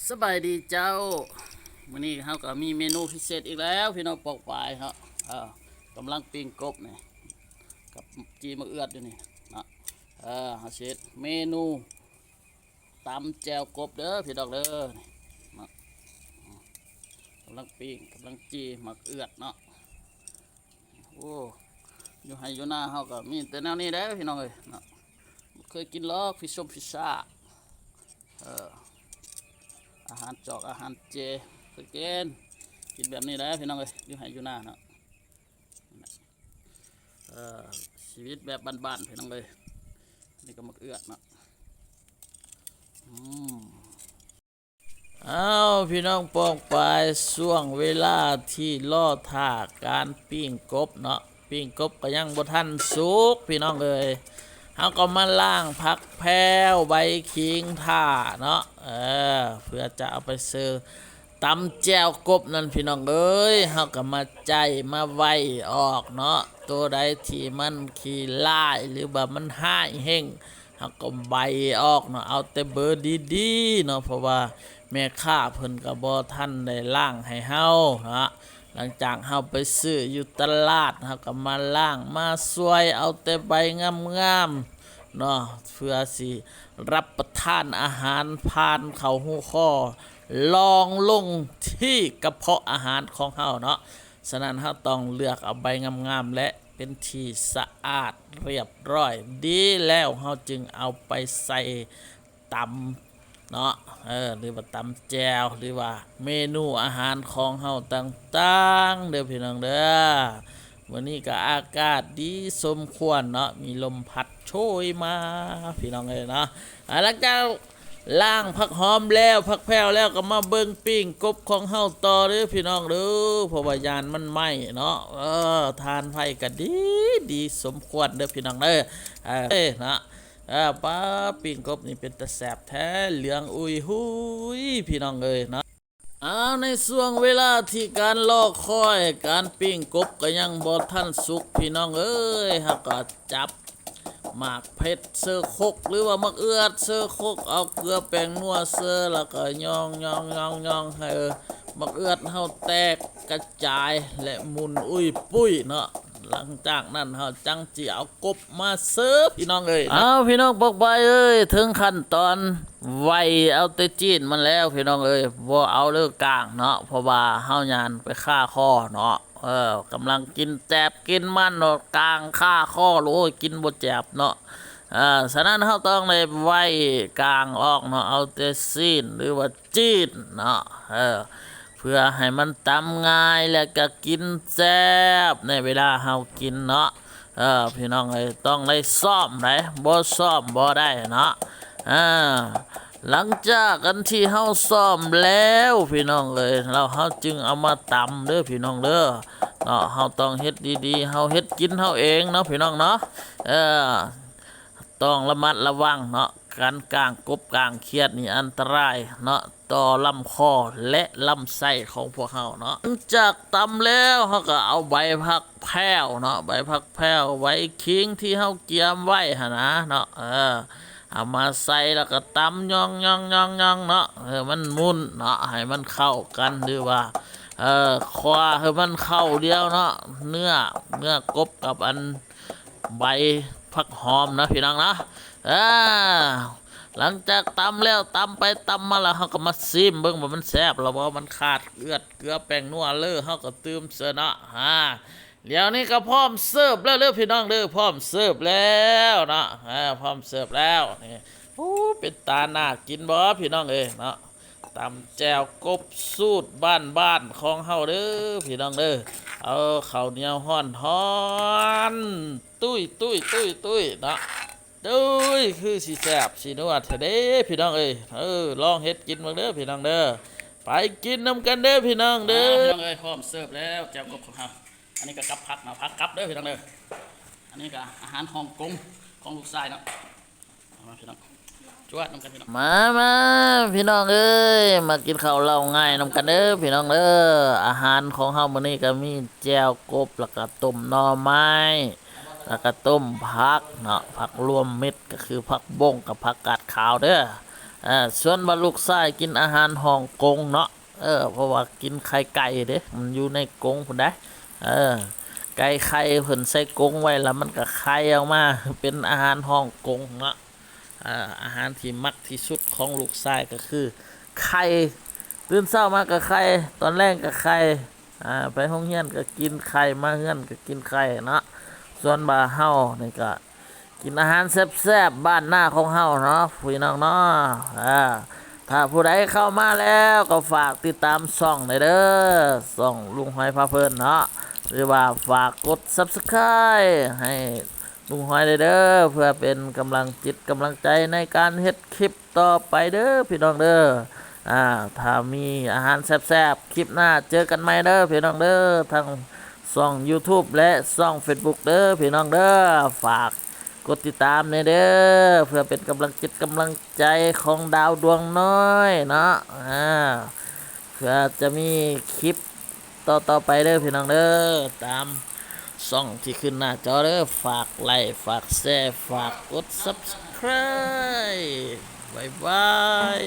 ສະບາຍດີເຈົ້າ. ມື້ນີ້ເຮົາກໍມີເມນູພິເສດອີກແລ້ວ ພີ່ນ້ອງປ້ອງປາຍເນາະ. ເອີ ກຳລັງປີ້ງກົບນີ້ ກັບຈີ່ໝາກເອືອດຢູ່ນີ້ເນາະ. ເອີ ເຮົາຊິເຮັດເມນູຕຳແຈ່ວກົບເດີພີ່ນ້ອງເດີ. ນີ້ເນາະ ກຳລັງປີ້ງ ກຳລັງຈີ່ໝາກເອືອດເນາະ. ໂອ້ ຢູ່ໄຮ່ຢູ່ນາເຮົາກໍມີແຕ່ແນວນີ້ແຫຼະພີ່ນ້ອງເອີຍເນາະ. ບໍ່ເຄີຍກິນຫຼອກພິຊົມພິຊາ ເອີ ອາຫານຈອກອາຫານເຈ ເຄີຍກິນ ກິນແບບນີ້ແຫຼະພີ່ນ້ອງເອີຍ ຢູ່ໄຮ່ຢູ່ນາເນາະ. ເອີ ຊີວິດແບບບ້ານໆ ພີ່ນ້ອງເອີຍ. ນີ້ກໍໝາກເອືອດເນາະ. ອືມ ອ້າວ ພີ່ນ້ອງປ້ອງປາຍ ຊ່ວງເວລາທີ່ລໍຖ້າການປີ້ງກົບເນາະ, ປີ້ງກົບກໍຍັງບໍ່ທັນສຸກ ພີ່ນ້ອງເອີຍ. ເຮົາກໍມາລ້າງຜັກແພ້ວ ໃບຂີງຖ້າເນາະ ເອີ ເພື່ອຈະເອົາໄປເຊີຕຳແຈ່ວກົບນັ້ນ ພີ່ນ້ອງເອີຍ. ເຮົາກໍມາໄຈມາໄຫວ້ອອກເນາະ, ໂຕໃດທີ່ມັນຂີ້ລ້າຍ ຫຼືວ່າມັນຮ້າຍແຮງ ເຮົາກໍໄຫວ້ອອກເນາະ, ເອົາແຕ່ເບີດີໆເນາະ, ເພາະວ່າແມ່ຄ້າເພິ່ນກໍບໍ່ທັນໄດ້ລ້າງໃຫ້ເຮົາເນາະ. ຫຼັງຈາກເຮົາໄປຊື້ຢູ່ຕະຫຼາດ ເຮົາກໍມາລ້າງມາສວຍ ເອົາແຕ່ໃບງາມໆເນາະ, ເພື່ອຊິຮັບປະທານອາຫານຜ່ານເຂົ້າຫູຄໍ່ ລ່ອງລົງທີ່ກະເພາະອາຫານຂອງເຮົາເນາະ. ສະນັ້ນເຮົາຕ້ອງເລືອກເອົາໃບງາມໆ ແລະ ເປັນທີ່ສະອາດຮຽບຮ້ອຍດີແລ້ວ ເຮົາຈຶ່ງເອົາໄປໃສ່ຕຳເນາະ ເອີ ຫຼືວ່າຕຳແຈ່ວ ຫຼືວ່າເມນູອາຫານຂອງເຮົາຕ່າງໆເດີພີ່ນ້ອງເດີ. ມື້ນີ້ກໍອາກາດດີສົມຄວນເນາະ ມີລົມພັດໂຊຍມາພີ່ນ້ອງເອີຍເນາະ. ອ່າ ຫຼັງຈາກ ລ້າງຜັກຫອມແລ້ວ ຜັກແພ້ວແລ້ວ ກໍມາເບິ່ງປີ້ງກົບຂອງເຮົາຕໍ່ເດີພີ່ນ້ອງເດີ ເພາະວ່າຢ້ານມັນໄໝ້ເນາະ. ເອີ ຖ່ານໄຟກໍດີ ດີສົມຄວນເດີພີ່ນ້ອງເດີ. ເອີ ເນາະ ເອີ ປ້າ ປີ້ງກົບນີ້ເປັນຕາແຊບແທ້ ເຫຼືອງອຸ້ຍຫຸຍ ພີ່ນ້ອງເອີຍເນາະ. ອາ ໃນຊ່ວງເວລາທີ່ການລໍຄອຍ ການປີ້ງກົບກໍຍັງບໍ່ທັນສຸກ ພີ່ນ້ອງເອີຍ, ເຮົາກໍຈັບໝາກເຜັດເຊີຄົກ ຫຼືວ່າໝາກເອືອດເຊີຄົກ ເອົາເກືອແປ້ງນົວເຊີ ແລ້ວກໍຫຍ້ອງໆໆໆ ໃຫ້ໝາກເອືອດເຮົາແຕກກະຈາຍ ແລະ ໝຸ່ນອຸ້ຍປຸ້ຍເນາະ. ຫຼັງຈາກນັ້ນເຮົາຈັ່ງຊິເອົາກົບມາເສີບ ພີ່ນ້ອງເອີຍ. ເອົາ ພີ່ນ້ອງປອກປາຍເອີຍ ເຖິງຂັ້ນຕອນໄຫວ້ເອົາແຕ່ຈີນມັນແລ້ວ ພີ່ນ້ອງເອີຍ, ບໍ່ເອົາເລີກກາງເນາະ ເພາະວ່າເຮົາຢ້ານໄປຄາຄໍເນາະ. ເອີ ກຳລັງກິນແຈບກິນມັນເນາະ ກາງຄາຄໍ ໂອ້ຍ ກິນບໍ່ແຈບເນາະ. ເອີ ສະນັ້ນເຮົາຕ້ອງໄດ້ໄຫວ້ກາງອອກເນາະ ເອົາແຕ່ຊີ້ນ ຫຼືວ່າ ຈີນເນາະ ເອີ ເພື່ອໃຫ້ມັນຕຳງ່າຍ ແລະ ກະກິນແຊບໃນເວລາເຮົາກິນເນາະ. ເອີ ພີ່ນ້ອງເອີຍ ຕ້ອງໄດ້ຊ້ອມໃດ໋ ບໍ່ຊ້ອມບໍ່ໄດ້ເນາະ. ເອີ ຫຼັງຈາກອັນທີ່ເຮົາຊ້ອມແລ້ວ ພີ່ນ້ອງເອີຍ ແລ້ວເຮົາຈຶ່ງເອົາມາຕຳເດີ ພີ່ນ້ອງເດີເນາະ. ເຮົາຕ້ອງເຮັດດີໆ ເຮົາເຮັດກິນເຮົາເອງເນາະ ພີ່ນ້ອງເນາະ. ເອີ ຕ້ອງລະມັດລະວັງເນາະ ການກາງກົບກາງຂຽດນີ້ອັນຕະລາຍເນາະ ຕໍ່ລຳຄໍ ແລະ ລຳໄສ້ຂອງພວກເຮົາເນາະ. ຫຼັງຈາກຕຳແລ້ວ ເຮົາກໍເອົາໃບຜັກແພ້ວເນາະ ໃບຜັກແພ້ວ ໃບຂີງທີ່ເຮົາກຽມໄວ້ຫັ້ນນະເນາະ ເອີ ເອົາມາໃສ່ ແລ້ວກໍຕຳຫຍ້ອງໆໆໆເນາະ ໃຫ້ມັນໝຸ່ນເນາະ ໃຫ້ມັນເຂົ້າກັນ ຫຼືວ່າ ເອີ ຄວ້າໃຫ້ມັນເຂົ້າດຽວເນາະ ເນື້ອ ເນື້ອກົບກັບອັນ ໃບຜັກຫອມເນາະ ພີ່ນ້ອງເນາະ. ເອີ ຫຼັງຈາກຕຳແລ້ວ ຕຳໄປຕຳມາແລ້ວ ເຮົາກໍມາຊີມເບິ່ງວ່າມັນແຊບແລ້ວບໍ່ ມັນຂາດເກືອ ເກືອແປ້ງນົວເລີ ເຮົາກໍຕື່ມເສີເນາະ. ອາ ດຽວນີ້ກໍພ້ອມເສີບແລ້ວເດີພີ່ນ້ອງເດີ ພ້ອມເສີບແລ້ວເນາະ ເອີ ພ້ອມເສີບແລ້ວ. ນີ້ ໂອ້ ເປັນຕາໜ້າກິນບໍ່ພີ່ນ້ອງເອີຍເນາະ. ຕຳແຈ່ວກົບສູດບ້ານໆຂອງເຮົາເດີພີ່ນ້ອງເດີ. ເອົາເຂົ້າໜຽວຮ້ອນໆ ຕຸ້ຍໆໆໆເນາະ ຕຸ້ຍ ຄືຊິແຊບຊິນົວແທ້ເດ້ພີ່ນ້ອງເອີຍ. ເອີ ລອງເຮັດກິນເບິ່ງເດີພີ່ນ້ອງເດີ. ໄປກິນນຳກັນເດີພີ່ນ້ອງເດີ. ອ່າ ພີ່ນ້ອງເອີຍ ພ້ອມເສີບແລ້ວແຈ່ວກົບຂອງເຮົາ. ອັນນີ້ກໍກັບຜັກເນາະ ຜັກກັບເດີພີ່ນ້ອງເດີ. ອັນນີ້ກໍອາຫານຮ່ອງກົງຂອງລູກຊາຍເນາະ. ມາພີ່ນ້ອງ ຈວດນຳກັນພີ່ນ້ອງ ມາ ມາພີ່ນ້ອງເອີຍ ມາກິນເຂົ້າເຫຼົ້າງ່າຍນຳກັນເດີພີ່ນ້ອງເດີ. ອາຫານຂອງເຮົາມື້ນີ້ກໍມີແຈ່ວກົບ ແລ້ວກໍຕົ້ມໜໍ່ໄມ້ ແລ້ວກໍຕົ້ມຜັກເນາະ ຜັກລວມມິດ ກໍຄືຜັກບົ້ງກັບຜັກກາດຂາວເດີ. ເອີ ສ່ວນວ່າລູກຊາຍກິນອາຫານຮ່ອງກົງເນາະ ເອີ ເພາະວ່າກິນໄຂ່ໄກ່ເດ້ ມັນຢູ່ໃນກົງພຸ້ນໃດ໋ ເອີ ໄກ່ໄຂ່ເພິ່ນໃສ່ກົງໄວ້ ແລ້ວມັນກໍໄຂ່ອອກມາ ເປັນອາຫານຮ່ອງກົງເນາະ ເອີ ອາຫານທີ່ມັກທີ່ສຸດຂອງລູກຊາຍກໍຄືໄຂ່ ຕື່ນເຊົ້າມາກໍໄຂ່ ຕອນແລງກໍໄຂ່ ອ່າ ໄປໂຮງຮຽນກໍກິນໄຂ່ ມາເຮືອນກໍກິນໄຂ່ເນາະ ສ່ວນວ່າເຮົານີ້ກໍກິນອາຫານແຊບໆ ບ້ານນາຂອງເຮົາເນາະ ພີ່ນ້ອງເນາະ ອ່າ ຖ້າຜູ້ໃດເຂົ້າມາແລ້ວກໍຝາກຕິດຕາມຊ່ອງແດ່ເດີ ຊ່ອງລຸງຫອຍພາເພີນເນາະ ຫຼືວ່າຝາກກົດ Subscribe ໃຫ້ລຸງຫອຍແດ່ເດີ ເພື່ອເປັນກຳລັງຈິດກຳລັງໃຈໃນການເຮັດຄລິບ ຕໍ່ໄປເດີພີ່ນ້ອງເດີ ອ່າ ຖ້າມີອາຫານແຊບໆ ຄລິບໜ້າເຈີກັນໃໝ່ເດີພີ່ນ້ອງເດີ ທັງຊ່ອງ YouTube ແລະ ຊ່ອງ Facebook ເດີພີ່ນ້ອງເດີ ຝາກກົດຕິດຕາມແດ່ເດີ ເພື່ອເປັນກຳລັງຈິດກຳລັງໃຈຂອງດາວດວງນ້ອຍເນາະ ອ່າ ເພື່ອຈະມີຄລິບຕໍ່ໆໄປເດີພີ່ນ້ອງເດີ ຕາມຊ່ອງທີ່ຂຶ້ນໜ້າຈໍເດີ ຝາກໄລ ຝາກແຊ ຝາກກົດ Subscribe ບາຍບາຍ.